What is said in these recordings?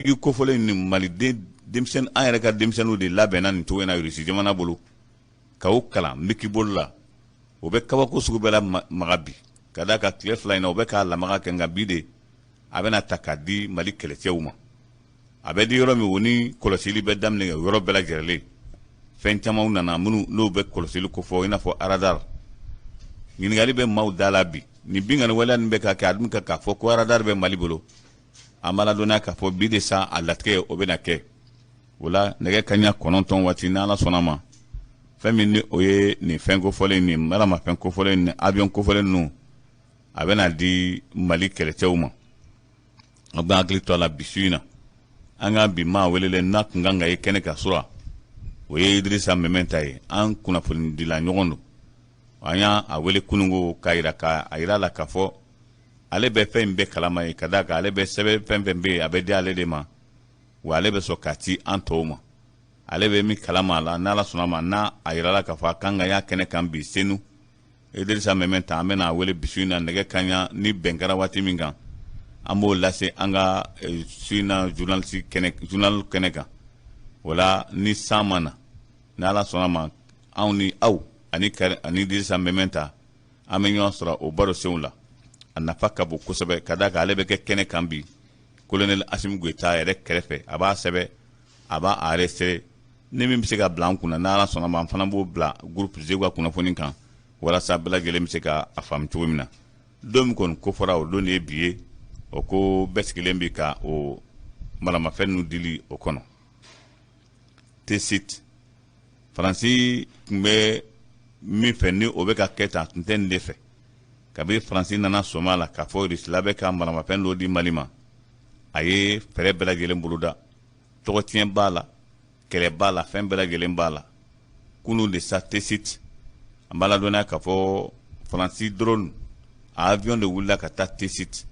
Kofɔlen ni maliden denmisɛnnin, an yɛrɛ ka denmisɛnninw de labɛnna nin cogo in na Irisi jamana bolo ka o kalan miki bolo la. O bɛ kabako sugu bɛɛ la maga bi ka d'a kan tile 2 in na o bɛ k'a lamaga kɛ, nka bi de a bɛna ta k'a di Mali kɛlɛcɛw ma. A bɛ di yɔrɔ min, o ni kɔlɔsili bɛ daminɛ o yɔrɔ bɛɛ lajɛlen. Fɛn camanw nana minnu n'o bɛ kɔlɔsili kofɔ, i n'a fɔ radar. Ɲininkali bɛ maaw da la bi, nin binkanni waleya nin bɛ ka kɛ, a dun ka k'a fɔ ko radar bɛ Mali bolo. An b'a ladɔnniya k'a fɔ bi de sa a latigɛ o bɛna kɛ. O la nɛgɛ kaɲa 9 waati, n'Ala sɔnna ma, fɛn min ni o ye nin fɛn kofɔlen, nin maramafɛn kofɔlen, nin avion kofɔlen ninnu, a bɛna di Mali kɛlɛcɛw ma. Aw bɛ hakili to a la, bi su in na an ka bi maa welelen n'a kun kan ka ye kɛnɛ kan sura, o ye Idirisa Mɛmɛnta ye, an kunnafonidila ɲɔgɔn don. An y'a wele kununko k'a yira ka a yira la k'a fɔ ale bɛ fɛn in bɛɛ kalama ye, ka d'a kan ale bɛ sɛbɛn fɛn fɛn bɛ yen, a bɛ di ale de ma, wa ale bɛ sɔn k'a ci an tɔw ma. Ale bɛ min kalama a la, n'Ala sɔnna ma, n'a a yirala k'a fɔ a kan ka y'a kɛnɛ kan bi Senu, Idirisa Mɛmɛnta, an bɛna a wele bi su in na nɛgɛ kaɲa ni bɛn kɛra waati min kan, an b'o lase an ka su in na journaliste kɛnɛ, journal kɛnɛ kan. O la ni san ma na, n'Ala sɔnna ma, anw ni aw ani kari ani Idirisa Mɛmɛnta, an bɛ ɲɔgɔn sɔrɔ o baro senw la. A nafa ka bon kosɛbɛ, ka d'a kan ale bɛ kɛ kɛnɛ kan bi colonel Asimi Goyita yɛrɛ kɛrɛfɛ. A b'a sɛbɛn, a b'a enregistré, ni min bɛ se ka bila an kunna, n'Ala sɔnna ma, an fana b'o bila groupe Zeguwa kunnafoni kan walasa bɛɛ lajɛlen bɛ se ka a faamu cogo min na. Don min kɔni ko fɔra, o don de ye bi ye. O ko bɛɛ sigilen bi ka o maramafɛn ninnu dili o kɔnɔ. Tesit, Faransi tun bɛ min fɛ ni o bɛ ka kɛ tan, a tun tɛ nin de fɛ. Kabi Faransi nana sɔmi a la k'a fɔ Irisila bɛ ka maramafɛn dɔ di Mali ma, a ye fɛɛrɛ bɛɛ lajɛlen boloda. Tɔgɔtiɲɛ b'a la, kɛlɛ b'a la, fɛn bɛɛ lajɛlen b'a la. Kunun de sa Tesit, an b'a ladɔnniya k'a fɔ Faransi drone, a avion de wulila ka taa Tesit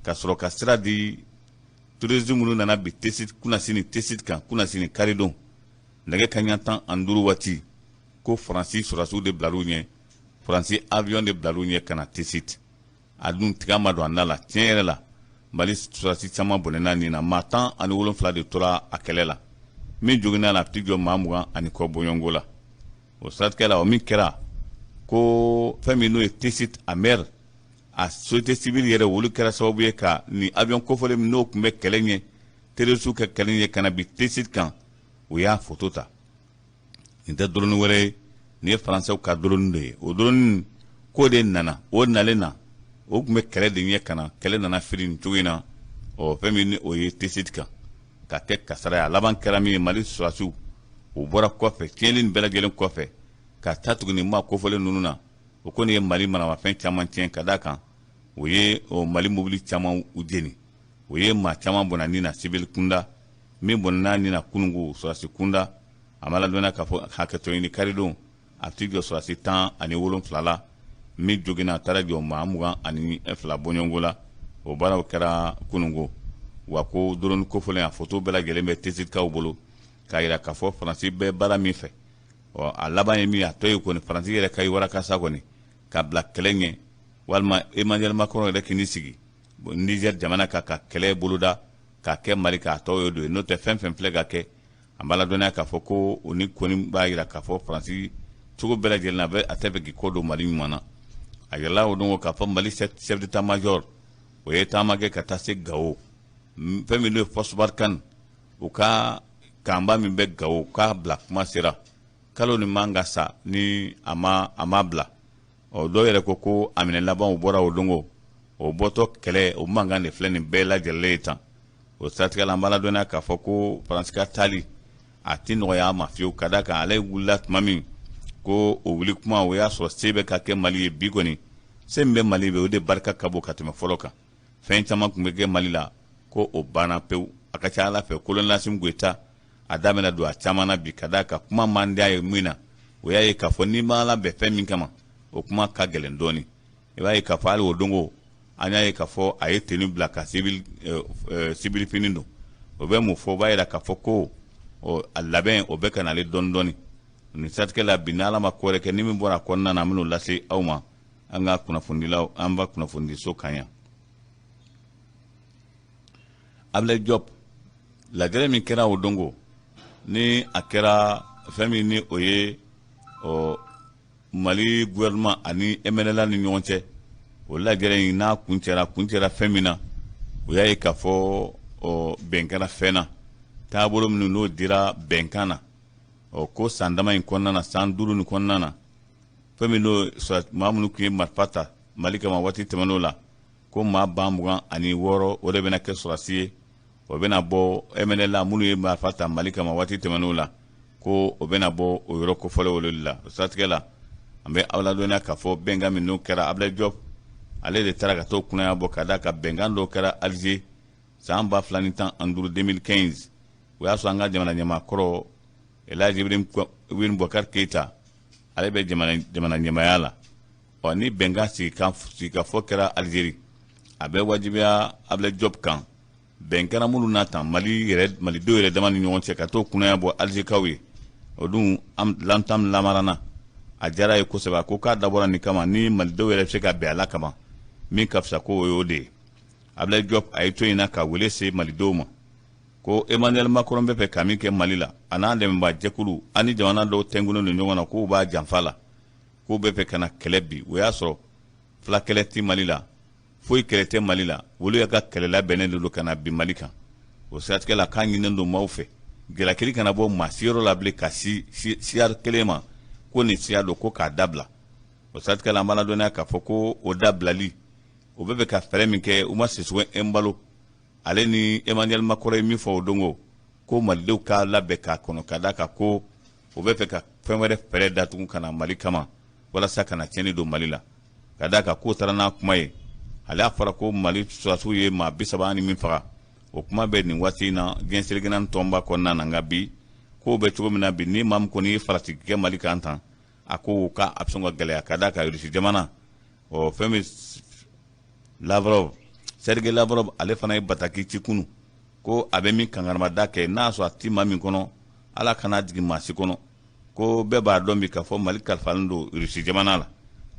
ka sɔrɔ ka sira di terroriste minnu nana bi Tesit kunnasini, Tesit kan kunnasini karidon nɛgɛ kaɲa 15 waati, ko Faransi sɔrɔdasiw de bilal'u ɲɛ, Faransi avion de bilal'u ɲɛ ka na Tesit. A dun tiga ma don a na la. Tiɲɛ yɛrɛ la, Mali sɔrɔdasi caman bɔnɛna nin na, maa 17 de tora a kɛlɛ la. Min joginna la, a tɛ jɔ maa 20 ani kɔ bɔɲɔgɔnko la. O siratigɛ la, o min kɛra ko fɛn min n'o ye Tesit a maire, a société civile yɛrɛ, olu kɛra sababu ye ka nin avion kofɔlen min n'o tun bɛ kɛlɛ ɲɛ, terroriste ka kɛlɛ ɲɛ ka na bi Tesit kan, o y'a foto ta. Nin tɛ drone wɛrɛ ye, nin ye faransɛw ka drone de ye. O drone ko de nana, o nalen na, o tun bɛ kɛlɛ de ɲɛ ka na, kɛlɛ nana firi nin cogo in na. Ɔ fɛn min ni o ye Tesit kan ka kɛ kasara ye, a laban kɛra min ye, Mali sɔrɔdasiw o bɔra kɔfɛ tiɲɛli nin bɛɛ lajɛlen kɔfɛ ka taa tuguni maa kofɔlen ninnu na. O kɔni ye Mali maramafɛn caman tiɲɛ, ka d'a kan o ye Mali mobili caman u jeni, o ye maa caman bɔnna ni na civil kunda. Min bɔnna ni na kununko sɔrɔdasi kunda, a ma ladɔnniya k'a fɔ hakɛtɔ ɲini karidon, a t'i jɔ sɔrɔdasi 17 la. Min joginna, a taara jɔ maa 22 bɔɲɔgɔnko la. O baaraw kɛra kununko. Wa ko drone kofɔlen, a foto bɛɛ lajɛlen bɛ Tesitkaw bolo k'a yira k'a fɔ Faransi bɛ baara min fɛ. Ɔ a laban ye min ye, a tɔ ye kɔni Faransi yɛrɛ ka warakasa kɔni ka bila kɛlɛ ɲɛ, walima Emmanuel Macron yɛrɛ k'i sigi Niger jamana kan ka kɛlɛ boloda k'a kɛ Mali k'a tɔ ye don ye. N'o tɛ, fɛn fɛn filɛ ka kɛ, an b'a ladɔnniya k'a fɔ ko o ni kɔni b'a yira k'a fɔ Faransi cogo bɛɛ lajɛlen na, a tɛ fɛ k'i kɔ don Mali ɲuman na. A yirala o don k'a fɔ Mali chef d'état major, o ye taama kɛ ka taa se Gawo, fɛn min n'o ye Force Barkhane, u ka kanba min bɛ Gawo, k'a bila kuma sera kalo ni man ka sa ni a ma bila. Ɔ dɔw yɛrɛ ko ko a minɛ laban, o bɔra o dongo, o bɔtɔ kɛlɛ, o mankan de filɛ nin bɛɛ lajɛlen ye tan. O siratigɛ la, an b'a ladɔnniya k'a fɔ ko Faransi ka taali a tɛ nɔgɔya a ma fiyewu, ka d'a kan ale wulila tuma min ko o wuli kuma, o y'a sɔrɔ se bɛ ka kɛ Mali ye. Bi kɔni, se min bɛ Mali bɛ, o de barika ka bon ka tɛmɛ fɔlɔ kan. Fɛn caman tun bɛ kɛ Mali la ko o banna pewu. A ka ca Ala fɛ, colonel Asimi Goyita a da bɛna don a caman na bi, ka d'a kan kuma man di a ye min na, o y'a ye k'a fɔ n'i ma labɛn fɛn min kama, o kuma ka gɛlɛn dɔɔnin. I b'a ye k'a fɔ hali o dongo, an y'a ye k'a fɔ a ye tenue bila ka civil fini don. O bɛ mun fɔ? O b'a yira k'a fɔ ko a labɛn o bɛ ka nalen dɔɔnin dɔɔnin. Nin siratigɛ la bi, n'Ala ma ko wɛrɛ kɛ, ni min bɔra a kɔnɔna na, an bɛn'o lase aw ma an ka kunnafonidilaw, an ka kunnafonidiso kan yan. Ablaye Diop, Lajɛrɛ min kɛra o dongo, ni a kɛra fɛn min ni o ye ɔ Mali gouvernement ani MNLA ni ɲɔgɔn cɛ, o lajɛrɛ in n'a kuncɛra fɛn min na, o y'a ye k'a fɔ ɔ bɛn kɛra fɛn na, taabolo minnu n'o dira bɛnkan na. Ɔ ko san dama in kɔnɔna na, san 5 nin kɔnɔna na, fɛn min n'o maa minnu tun ye marifa ta Mali kama waati tɛmɛn'o la, ko maa 26,000 o de bɛna kɛ sɔrɔdasi ye. O bɛna bɔ MNLA minnu ye marifa ta Mali kama waati tɛmɛn'o la, ko o bɛna bɔ o yɔrɔ kofɔlen olu de la. O siratigɛ la, an bɛ aw ladɔnniya k'a fɔ bɛnkan min n'o kɛra, Ablaye Diop ale de taara ka t'o kunnaya bɔ, ka d'a kan bɛnkan dɔw kɛra Alger san 2015, 2015. O y'a sɔrɔ an ka jamana ɲɛmaa kɔrɔ El Hadj Ibrahim Boubacar Keita, ale bɛ jamana ɲɛmaaya la. Ɔ ni bɛnkan sigikafɔ kɛra Algérie, a bɛ wajibiya Ablaye Diop kan, bɛn kɛra minnu na tan Mali yɛrɛ, malidenw yɛrɛ dama ni ɲɔgɔn cɛ, ka t'o kunnaya bɔ Alizekaw ye. O dun l'entente Lambaréné a diyara ye kosɛbɛ. A ko k'a dabɔra nin kama, ni malidenw yɛrɛ bɛ se ka bɛn a la kama, min ka fisa ko o y'o de ye. Ablaye Diop a ye to in na ka wele se malidenw ma ko Emmanuel Macron bɛ fɛ ka min kɛ Mali la, a n'a dɛmɛbaa jɛkulu ani jamana dɔw tɛnkunnen don ɲɔgɔn na, k'u b'a janfa la, k'u bɛ fɛ ka na kɛlɛ bi. O y'a sɔrɔ fila kɛlɛ tɛ Mali la, foyi kɛlɛ tɛ Mali la, olu y'a ka kɛlɛ labɛnnen de don ka na bin Mali kan. O siratigɛ la, k'a ɲininen don maaw fɛ, jalakili kana bɔ maa si yɔrɔ la bilen ka si siya kelen ma ko nin siya don, ko k'a dabila. O siratigɛ la, an b'a ladɔnniya k'a fɔ ko o dabilali, o bɛ fɛ ka fɛɛrɛ min kɛ, Umar Sissoco Embaló ale ni Emmanuel Macron ye min fɔ o don, ko malidenw k'a labɛn k'a kɔnɔ, ka d'a kan ko o bɛ fɛ ka fɛn wɛrɛ fɛɛrɛ datugu ka na Mali kama walasa ka na tiɲɛni don Mali la, ka d'a kan k'o taara n'a kuma ye. Ale y'a fɔra ko Mali sɔrɔdasiw ye maa 30 ni min faga, o kuma bɛ nin waati in na diɲɛ seleke naani tɔnba kɔnɔna na. Nka bi kow bɛ cogo min na bi, ni maa min kɔni ye farati kɛ Mali kan tan, a ko k'a bɛ sɔn ka gɛlɛya, ka d'a kan Irisi jamana, ɔ fɛn min Lavrov, Sergei Lavrov, ale fana ye bataki ci kunu ko a bɛ min kankarimada kɛ, n'a y'a sɔrɔ a ti maa min kɔnɔ, Ala kana jigin maa si kɔnɔ, ko bɛɛ b'a dɔn bi k'a fɔ Mali kalifalen don Irisi jamana la.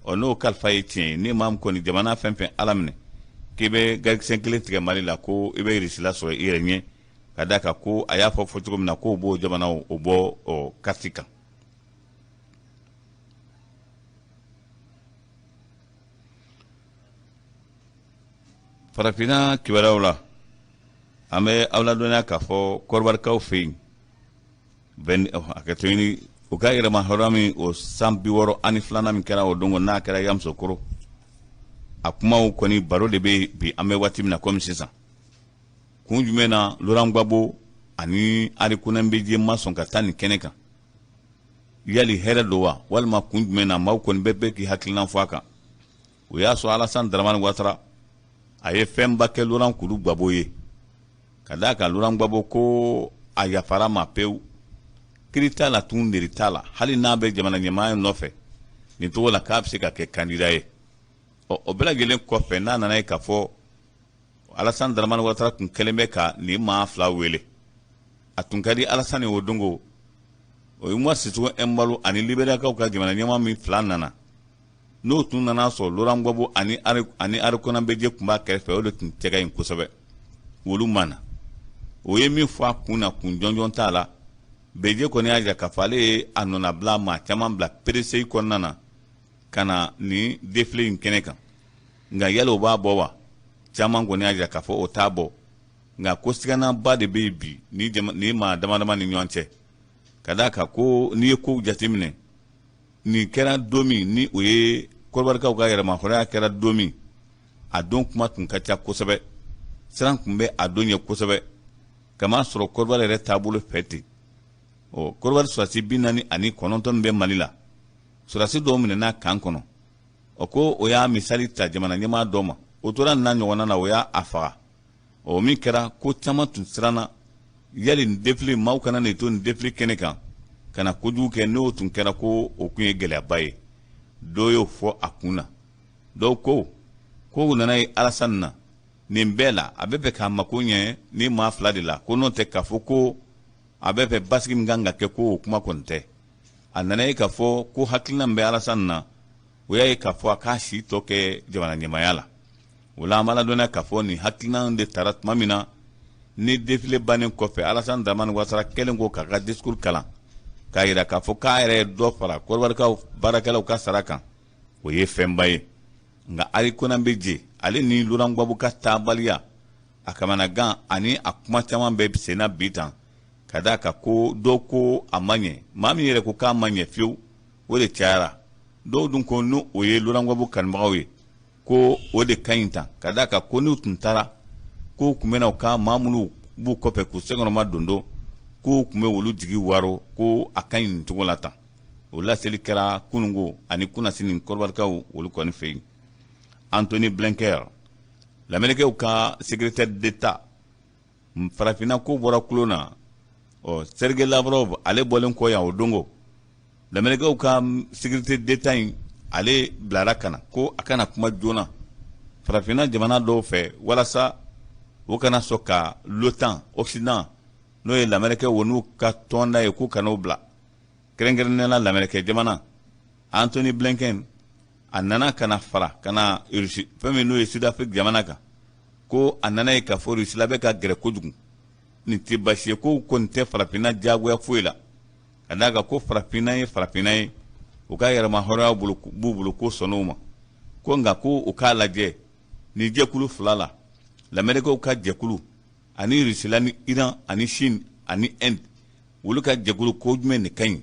Ɔ n'o kalifa ye tiɲɛ ye, ni maa min kɔni jamana fɛn fɛn Ala minɛ k'i bɛ garikisɛ kelen tigɛ Mali la, ko i bɛ Irisi lasɔrɔ i yɛrɛ ɲɛ, ka d'a kan ko a y'a fɔ cogo min na, k'o b'o jamanaw o bɔ ɔ kariti kan. Farafinna kibaruyaw la, an bɛ aw ladɔnniya k'a fɔ kɔdiwarikaw fɛ yen, hakɛto ɲini, u ka yɛrɛma hɔrɔnya min o san 62nan min kɛra o don, n'a kɛra Yamusokoro, a kumaw kɔni baro de bɛ bi an bɛ waati min na komi sisan. Kun jumɛn na Laurent Gbagbo ani Henri Konan Bédié ma sɔn ka taa nin kɛnɛ kan? Yali hɛrɛ don wa, walima kun jumɛn na? Maaw kɔni bɛɛ bɛ k'i hakilina fɔ a kan. O y'a sɔrɔ Alassane Dramane Ouattara a ye fɛnba kɛ Laurent Kudu Gbagbo ye, ka d'a kan Laurent Gbagbo ko a yafara ma pewu, kiri t'a la tun, neri t'a la, hali n'a bɛ jamana ɲɛmaaya nɔfɛ nin cogo la, k'a bɛ se ka kɛ kandida ye. Ɔ o bɛɛ lajɛlen kɔfɛ, n'a nana ye k'a fɔ Alassane Dramane Ouattara tun kɛlen bɛ ka nin maa fila wele, a tun ka di Alassane o dongo, o ye Umar Sissoco Embaló ani Liberiyakaw ka jamana ɲɛmaa min fila nana, n'o tun nana sɔrɔ Laurent Gbagbo ani Henri Konan Bédié tun b'a kɛrɛfɛ, o de tun cɛ ka ɲi kosɛbɛ. Olu ma na. O ye min fɔ a kun na, kun jɔnjɔn t'a la. Bédié kɔni y'a jira k'a fɔ ale ye a nɔnabila maa caman bila perese kɔnɔna na ka na nin défilé in kɛnɛ kan, nka yali o b'a bɔ wa? Caman kɔni y'a jira k'a fɔ o t'a bɔ, nka ko siganaba de bɛ yen bi ni maa dama dama ni ɲɔgɔn cɛ, ka d'a kan ko n'i ye kow jateminɛ, nin kɛra don min ni o ye kɔdiwarikaw ka yɛrɛmahɔrɔnya kɛra don min, a don kuma tun ka ca kosɛbɛ, siran tun bɛ a don ɲɛ kosɛbɛ, kama sɔrɔ Kɔdiwari yɛrɛ taabolo fɛ ten. Ɔ Kɔdiwari sɔrɔdasi 49 min bɛ Mali la, sɔrɔdasi dɔw minɛna kan kɔnɔ. Ɔ ko o y'a misali ta jamana ɲɛmaa dɔ ma, o tora nin n'a ɲɔgɔnna na, o y'a faga. Ɔ min kɛra, ko caman tun siranna yali nin défilé, maaw kana nin to nin défilé kɛnɛ kan ka na kojugu kɛ. N'o tun kɛra, ko o tun ye gɛlɛyaba ye. Dɔw y'o fɔ a kun na, dɔw ko ko u nana ye Alassane na nin bɛɛ la, a bɛ fɛ k'a mako ɲɛ ni maa fila de la, ko n'o tɛ k'a fɔ ko a bɛ fɛ basigi min kan ka kɛ, ko o kuma kɔni tɛ. A nana ye k'a fɔ ko hakilina min bɛ Alassane na, o y'a ye k'a fɔ a k'a si tɔ kɛ jamana ɲɛmaaya la. O la, an b'a ladɔnniya k'a fɔ nin hakilina de tara tuma min na. Ni défilé bannen kɔfɛ, Alassane Dramane Ouattara kɛlen ko k'a ka discours kalan k'a yira k'a fɔ k'a yɛrɛ ye dɔ fara Kɔdiwarikaw baarakɛlaw ka sara kan, o ye fɛnba ye. Nka Henri Konan Bédié, ale ni Laurent Gbagbo ka taabaliya, a kamanagan ani a kuma caman bɛ senna bi tan, ka d'a kan ko dɔw ko a ma ɲɛ. Maa min yɛrɛ ko k'a ma ɲɛ fiyewu, o de cayara. Dɔw dun ko n'o o ye Laurent Gbagbo kanubagaw ye, ko o de ka ɲi tan, ka d'a kan ko n'u tun taara, k'u tun bɛna u ka maa minnu b'u kɔfɛ k'u senkɔrɔma dondo, k'u tun bɛ olu jigi waro, ko a ka ɲi nin cogo la tan. O laseli kɛra kununko ani kunnasini Kɔdiwarikaw olu kɔni fɛ yen. Antony Blinken, Lamɛrikɛw ka secrétaire d'État, farafinna ko bɔra kulon na. Ɔ Sergei Lavrov, ale bɔlen kɔ yan o dongo, Lamɛrikɛw ka secrétaire d'État in, ale bilara ka na ko a kana kuma joona farafinna jamana dɔw fɛ, walasa o kana sɔn ka l'OTAN, Occident, n'o ye Lamɛrikɛw n'u ka tɔnda ye, k'u kana o bila, kɛrɛnkɛrɛnnenya la Lamɛrikɛ jamana. Antony Blinken, a nana ka na fara ka na Russie, fɛn min n'o ye Sud-Afrique jamana kan, ko a nana ye k'a fɔ Russie la bɛ ka gɛrɛ kojugu. Nin tɛ baasi ye, ko kɔni tɛ farafinna diyagoya foyi la, ka d'a kan ko farafinna ye farafinna ye, u ka yɛrɛma hɔrɔnya b'u bolo, ko sɔnn'o ma. Ko nka ko u k'a lajɛ ni jɛkulu fila la, Lamɛrikɛw ka jɛkulu ani Russie ni Iran ani Chine ani Inde, olu ka jɛkulu, ko jumɛn de ka ɲi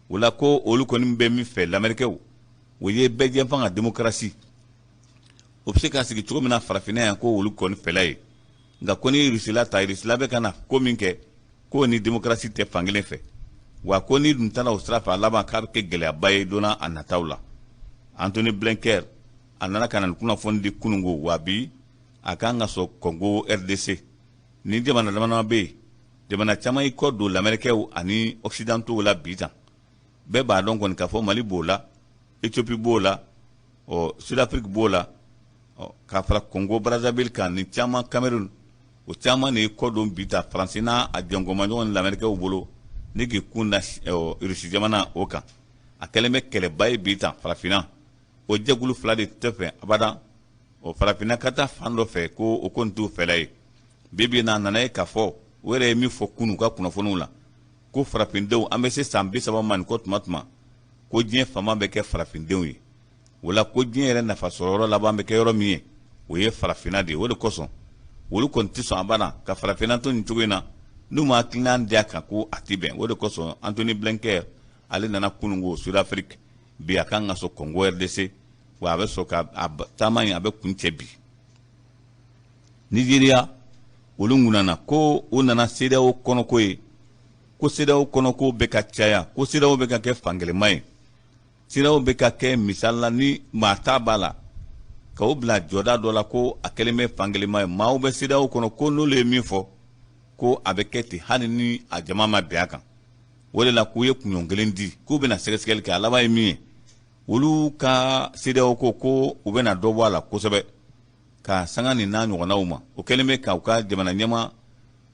o la? Ko olu kɔni bɛ min fɛ, Lamɛrikɛw, o ye bɛɛ fanga démocratie, o bɛ se ka sigi cogo min na farafinna yan, ko olu kɔni fɛla ye. Nka ko ni Russie ta, Russie bɛ ka na ko min kɛ, k'o ni démocratie tɛ fankelen fɛ wa, ko ni dun taara o sira fɛ, a laban k'a bɛ kɛ gɛlɛyaba ye donna a nataw la. Antony Blinken, a nana ka na nin kunnafoni di kununko wa bi a kan ka sɔrɔ Congo RDC. Ni jamana dama bɛ yen, jamana caman y'i kɔ don Lamɛrikɛw ani Occidentaux la bi tan. Bɛɛ b'a dɔn kɔni k'a fɔ Mali b'o la, Éthiopie b'o la, ɔ Sud-Afrique b'o la, ɔ k'a fara Congo Brazzaville kan, nin caman, Cameroun, o caman de y'i kɔ don bi ta Faransi n'a a jɛnkɔmaɲɔgɔn ni Lamɛrikɛw bolo ni k'i kun da Irisi jamana o kan. A kɛlen bɛ kɛlɛba ye bi tan farafinna. O jɛkulu fila de tɛ fɛ abada o farafinna ka taa fan dɔ fɛ, ko o kɔni t'u fɛla ye. Bi bi in na, a nana ye k'a fɔ o yɛrɛ ye min fɔ kunun u ka kunnafoniw la, ko farafindenw, an bɛ se san 30 ma nin kɔ tuma tuma, ko diɲɛ faama bɛ kɛ farafindenw ye. O la, ko diɲɛ yɛrɛ nafa sɔrɔ yɔrɔ laban bɛ kɛ yɔrɔ min ye, o ye farafinna de ye. O de kosɔn olu kɔni tɛ sɔn abada ka farafinna to nin cogo in na n'u ma hakilina di a kan, ko a ti bɛn. O de kosɔn Antony Blinken, ale nana kununko Sud-Afrique, bi a kan ka sɔrɔ Congo RDC, wa a bɛ sɔrɔ ka a taama in, a bɛ kun cɛ bi. Nigeria, olu ŋunana ko u nana CEDEAO kɔnɔko ye, ko CEDEAO kɔnɔko bɛ ka caya, ko CEDEAO bɛ ka kɛ fankelenma ye, CEDEAO bɛ ka kɛ misali la ni maa ta b'a la ka o bila jɔda dɔ la, ko a kɛlen bɛ fankelenma ye. Maaw bɛ CEDEAO kɔnɔ ko n'olu ye min fɔ, ko a bɛ kɛ ten, hali ni a jama ma bɛn a kan. O de la k'u ye kunɲɔgɔn kelen di k'u bɛna sɛgɛsɛgɛli kɛ. A laban ye min ye, olu ka CEDEAO ko u bɛna dɔ bɔ a la kosɛbɛ ka sanga nin n'a ɲɔgɔnnaw ma. O kɛlen bɛ ka u ka jamana ɲɛma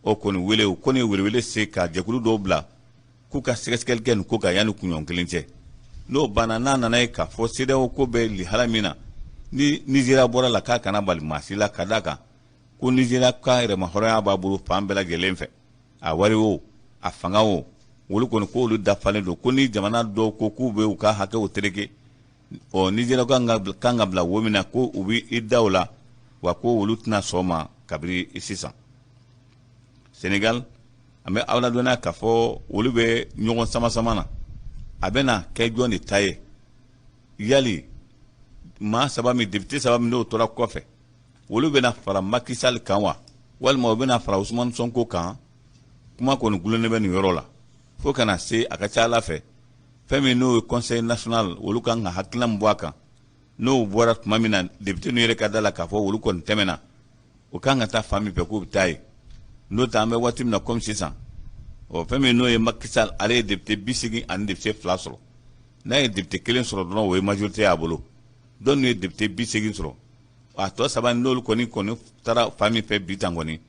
o kɔni wele, o kɔni ye welewele se ka jɛkulu dɔw bila k'u ka sɛgɛsɛgɛli kɛ nin ko kan yanni kunɲɔgɔn kelen cɛ. N'o banna, n'a nana ye k'a fɔ CEDEAO ko bɛ lihala min na, ni Nizeriya bɔra la, k'a kana bali maa si la, ka d'a kan ko Nizeriya ka yɛrɛmahɔrɔnya b'a bolo fan bɛɛ lajɛlen fɛ, a wari o, a fanga o, olu kɔni ko olu dafalen don. Ko ni jamana dɔw ko k'u bɛ u ka hakɛw tereke, ɔ Nizeriya kan ka bila wo min na, ko u bɛ i da o la wa, ko olu tɛna sɔn ma kabini sisan. Senegal, an bɛ aw ladɔnniya k'a fɔ olu bɛ ɲɔgɔn sama sama na, a bɛna kɛ jɔn de ta ye? Yali maa saba min, député saba min n'o tora kɔfɛ, olu bɛna fara Macky Sall kan wa, walima u bɛna fara Ousmane Sonko kan? Kuma kɔni gulonnen bɛ nin yɔrɔ la fo kana se. A ka ca ala fɛ, fɛn min n'o ye Conseil national, olu kan ka hakilina min bɔ a kan, n'o bɔra tuma min na, député ninnu yɛrɛ ka da la k'a fɔ olu kɔni tɛmɛna, o kan ka taa fan min fɛ, k'u bɛ taa yen. N'o tɛ, an bɛ waati min na komi sisan, ɔ fɛn min n'o ye Macky Sall, ale ye député 82 sɔrɔ. N'a ye député kelen sɔrɔ dɔrɔn, o ye majorité y'a bolo. Dɔw ye député 80 sɔrɔ, a tɔ saba, n'olu kɔni taara fan min fɛ bi tan kɔni,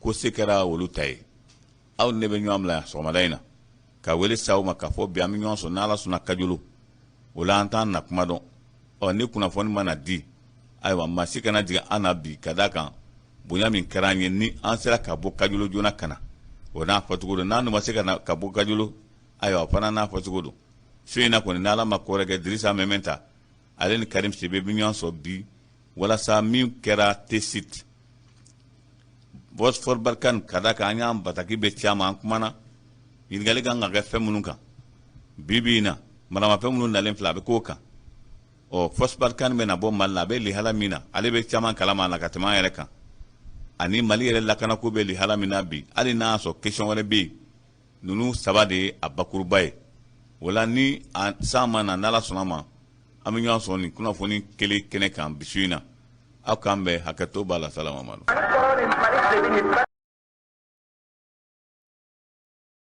ko se kɛra olu ta ye. Aw ne bɛ ɲɔgɔn bila sɔgɔmada in na ka wele sa ma k'a fɔ bi an bɛ ɲɔgɔn sɔrɔ n'Ala sɔnna Kajolo. O la, an t'an na kuma dɔn. Ɔ ni kunnafoni mana di, ayiwa, maa si kana jigin an na bi, ka d'a kan Bonya min kɛra an ye ni an sera ka bɔ Kajolo joona ka na, o n'a fɔcogo don. N'an dun ma se ka na ka bɔ Kajolo, ayiwa, o fana n'a fɔcogo don. Su in na kɔni, n'Ala ma ko wɛrɛ kɛ, Dirisa Mɛmɛnta ale ni Karim Sidibe bɛ ɲɔgɔn sɔrɔ bi walasa min kɛra Tessit, Force Barkhane, ka da kan an y'an bataki bɛ caman, an kumana ɲininkali kan ka kɛ fɛn minnu kan bi bi in na, maramafɛn minnu nalen filɛ, a bɛ k'o kan. Ɔ, Force Barkhane bɛna bɔ Mali la, a bɛ lihala min na, ale bɛ caman kalama a la ka tɛmɛ an yɛrɛ kan, ani Mali yɛrɛ lakanako bɛ lihala min na bi. Hali n'a y'a sɔrɔ question wɛrɛ bɛ yen, ninnu saba de ye a bakuruba ye. O la, ni san ma na, n'Ala sɔnna ma, an bɛ ɲɔgɔn sɔrɔ nin kunnafoni kelen kɛnɛ kan bi su in na. Aw k'an bɛn, hakɛto b'a la. Salamamadu.